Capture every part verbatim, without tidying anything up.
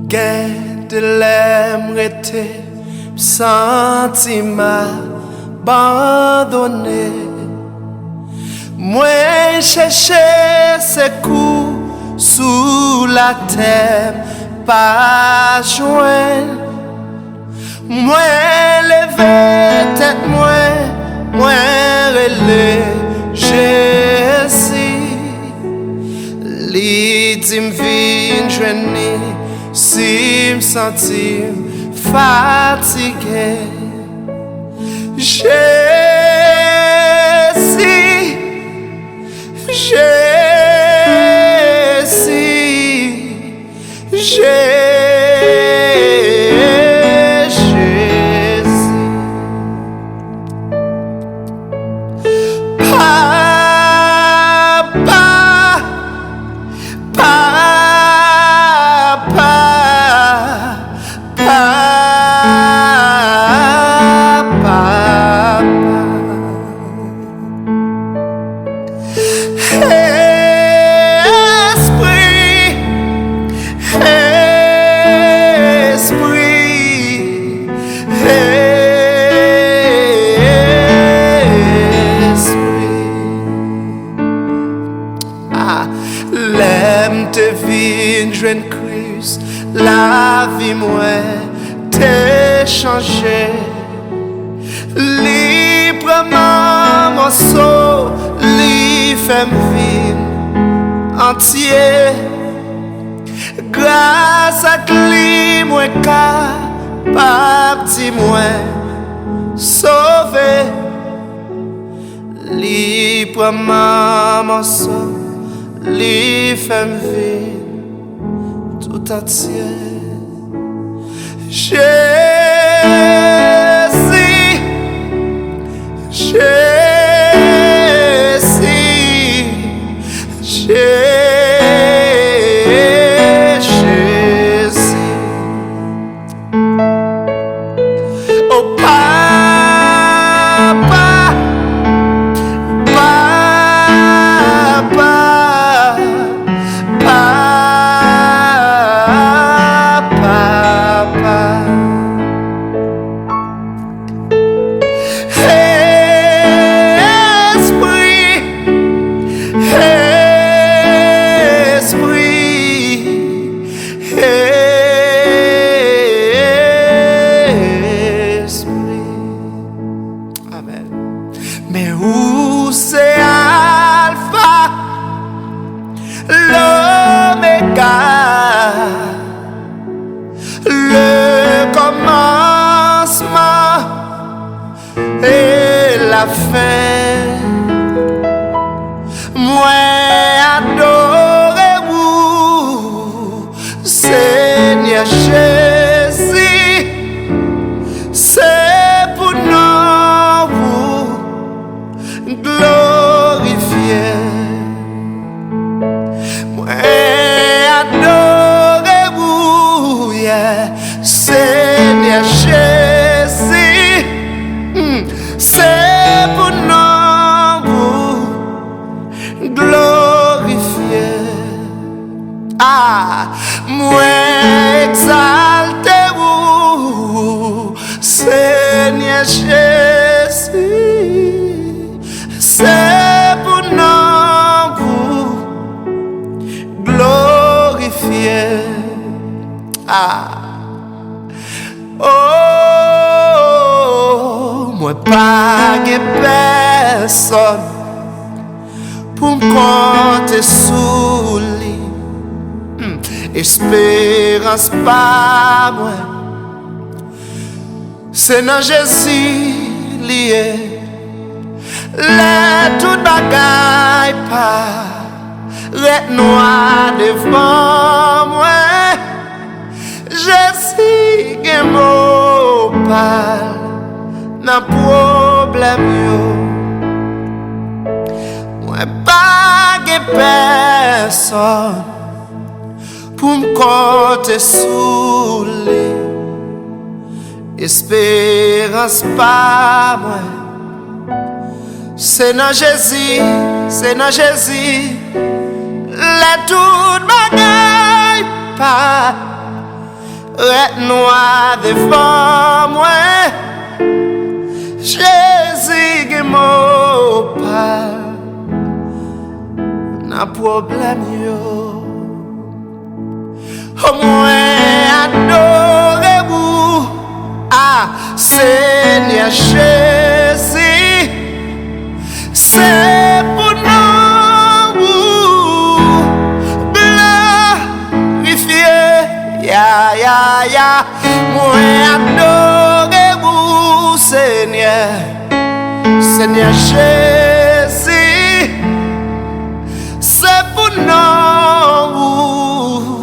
Gen de lè m rete, m santi m abandone. Mwen chèche sekou sou latè, m pa jwenn. Mwen leve tèt mwen, mwen rele Jezi. Li di m vin jwenn li si m santi m fatige. Jezi, Jezi, Je-, Jezi. Papa, papa, papa, papa. Espri, Espri, Espri. Ah, lè m te vin jwenn Kris, lavi mwen te chanje. Li pran m an mòso, li fè m vin antye. Gras ak li mwen kapab di mwen sove. Li pran m an mòso, li fè m vin tout antye. Jezi, Jezi, Je-, Jezi. O Papa, Papa, Papa, Papa. Espri, Espri, Espri. Amèn. Men ou se Alfa, Lomega, le kòmansman e lafen. Mwen adore ou, Senyè Jezi, se pou non ou glorifye. Mwen adore ou, yeah, Senyè Jezi. Mm. Se pou non ou glorifye. Ah, mwen egzalte ou, Senyè Jezi. Se pou non ou glorifye. Ah. Oh, mwen pa gen pèsòn pou m konte sou li. Hmm, esperans pa mwen, se nan Jezi li ye. Lè tout bagay parèt nwa devan mwen, Jezi gen mo pa l nan pwoblèm yo. Mwen pa gen pèsòn pou m konte sou li. Esperans pa mwen, se nan Jezi, se nan Jezi. Lè tout bagay pa Rèd nwa devan mwen, Jezi gen mo pa l nan pwoblèm yo. O mwen adore ou, a Senyè Jezi. Se pou non ou glorifye. Ya, ya, ya. Mwen adore ou, Senyè. Senyè Jezi. Se pou non ou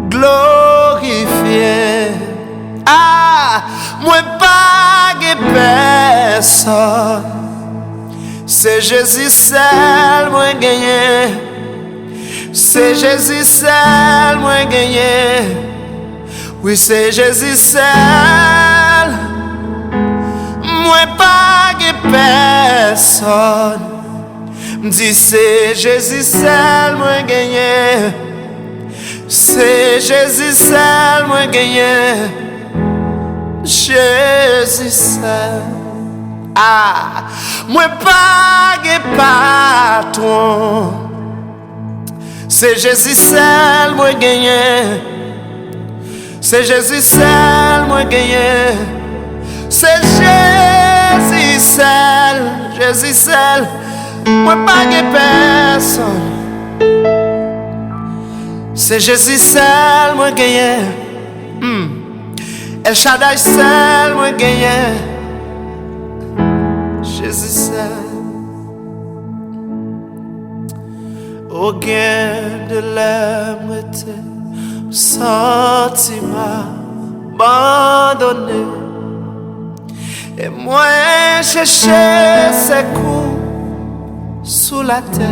glorifye. A, mwen pa gen pèsòn. Se Jezi sèl mwen genyen. Se Jezi sèl mwen genyen. Wi, se Jezi sèl. Mwen pa gen pèsòn. M di se Jezi sèl mwen genyen. Se Jezi sèl mwen genyen. Jezi sèl. A, mwen pa gen patwon. Se Jezi sèl mwen genyen. Se Jezi sèl mwen genyen. Se Jezi sèl, Jezi sèl. Mwen pa gen pèsòn. Se Jezi sèl mwen genyen. Hmm. El Shaddai sèl mwen genyen. Jezi sèl. O gen de lè m rete, m santi m abandone. E mwen chèche sekou sou latè,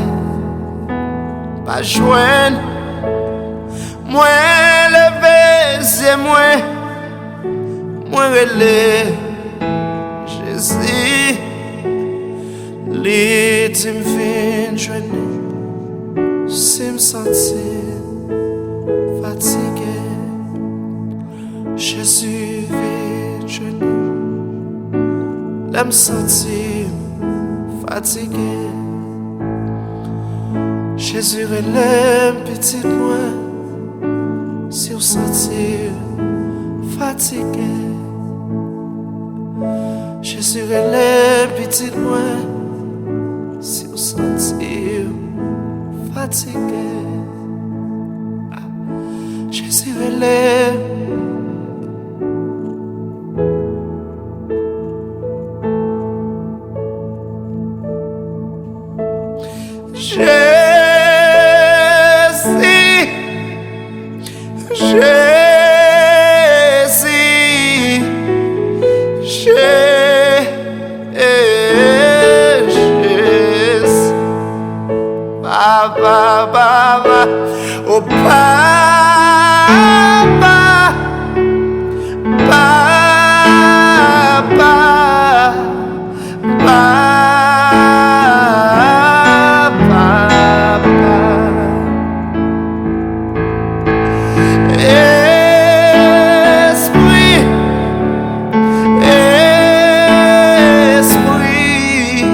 pa jwenn. Mwen leve zye mwen, mwen rele Jezi. Li di m vin jwenn li si m santi m fatige. Jezi vin jwenn li lè m santi m fatige. Jezi rele m pitit mwen si w santi w fatige. Jezi rele m pitit mwen si w santi w fatige. Jezi rele m. Jezi, Jezi, Je-, Jezi. Papa, papa, o papa, papa, papa, papa. Espri, Espri,